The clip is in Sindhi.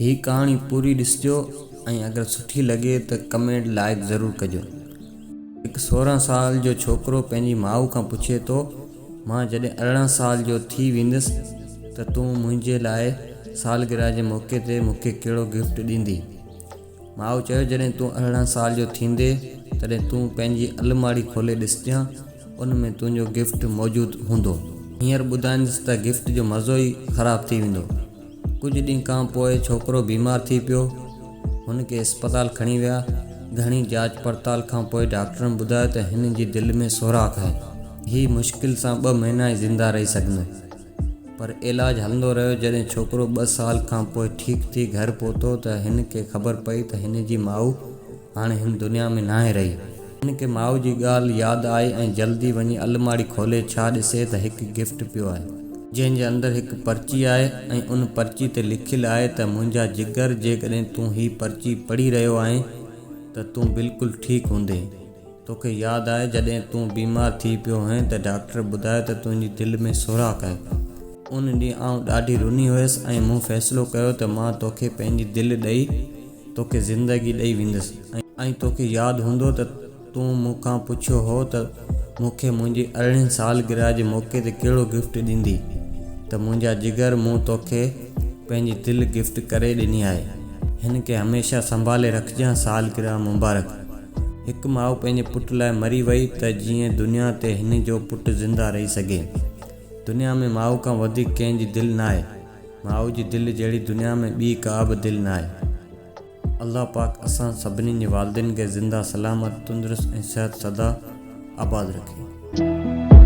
هي ڪهاڻي پوري ڏسجو ۽ اگر سٺي لڳي ته ڪمينٽ لائيڪ ضرور ڪجو. هڪ 16 سال جو ڇوڪرو پنهنجي ماء کان پڇي ٿو مان جڏهن 18 سال جو ٿي ويندس ته تون منهنجي لاء سالگرهه جي موقعي تي مون کي ڪهڙو گفٽ ڏيندي؟ ماء چيو جڏهن تون 18 سال جو ٿيندي تڏهن تون پنهنجي الماڙي کولي ڏسجان ان ۾ تنهنجو گفٽ موجود هوندو. هينئر ٻڌائيندس ته گفٽ جو مزو ئي خراب ٿي ويندو. ڪجهه ڏينهن کان پوء ڇوڪرو بيمار ٿي پيو. هن کي اسپتال کڻي ويا. گهڻي جاچ پڙتال کان پوء ڊاڪٽرن ٻڌايو ته هن جي دل ۾ سوراخ آهي. هي مشڪل سان ٻه مهينا ئي زنده رهي سگهندو. پر علاج هلندو رهيو. جڏهن ڇوڪرو ٻه سال کان پوء ٺيڪ ٿي گهر پهتو ته هن کي خبر پئي ته هن جي ماء هاڻي هن دنيا ۾ ناهي رهي. هن کي ماء جي ڳالهه ياد آئي ۽ جلدي وڃي الماڙي کولي ڇا ڏسي ته هڪ گفٽ پيو آهي. جنهن جي اندر هڪ پرچي آهي ۽ ان پرچي تي لکيل آهي ته منهنجا جگر جيڪڏهن تون هي پرچي پڙهي رهيو آهين ته تون بلڪل ٺيڪ هوندين. توکي ياد آهي جڏهن تون بيمار ٿي پيو هئين ته ڊاڪٽر ٻڌايو ته تنهنجي دل ۾ سوراخ آهي. ان ڏينهن آئون ڏاڍي رني هيس ۽ مون فيصلو ڪيو ته مان توکي پنهنجي دل ڏئي توکي زندگي ڏئي ويندس ۽ توکي ياد هوندو ته تون مون کان پڇيو هو ته مون کي منهنجي ارڙهين سالگرهه جي موقعي تي ڪهڙو گفٽ ڏيندي ته منهنجا جگر مون توکي پنهنجي دل گفٽ ڪري ڏني آهي هن کي هميشه سنڀالي رکجان سالگرهه مبارڪ. هڪ ماء پنهنجي پٽ لاء مري وئي ته جيئن دنيا تي هن جو پٽ زنده رهي سگهي. دنيا ۾ ماء کان وڌيڪ ڪنهن جي دل ناهي. ماء جي دل جهڙي دنيا ۾ ٻي ڪا به دل ناهي. الله پاڪ اسان سڀني جي والدين کي زنده سلامت تندرست ۽ صحت سدا آباد رکي.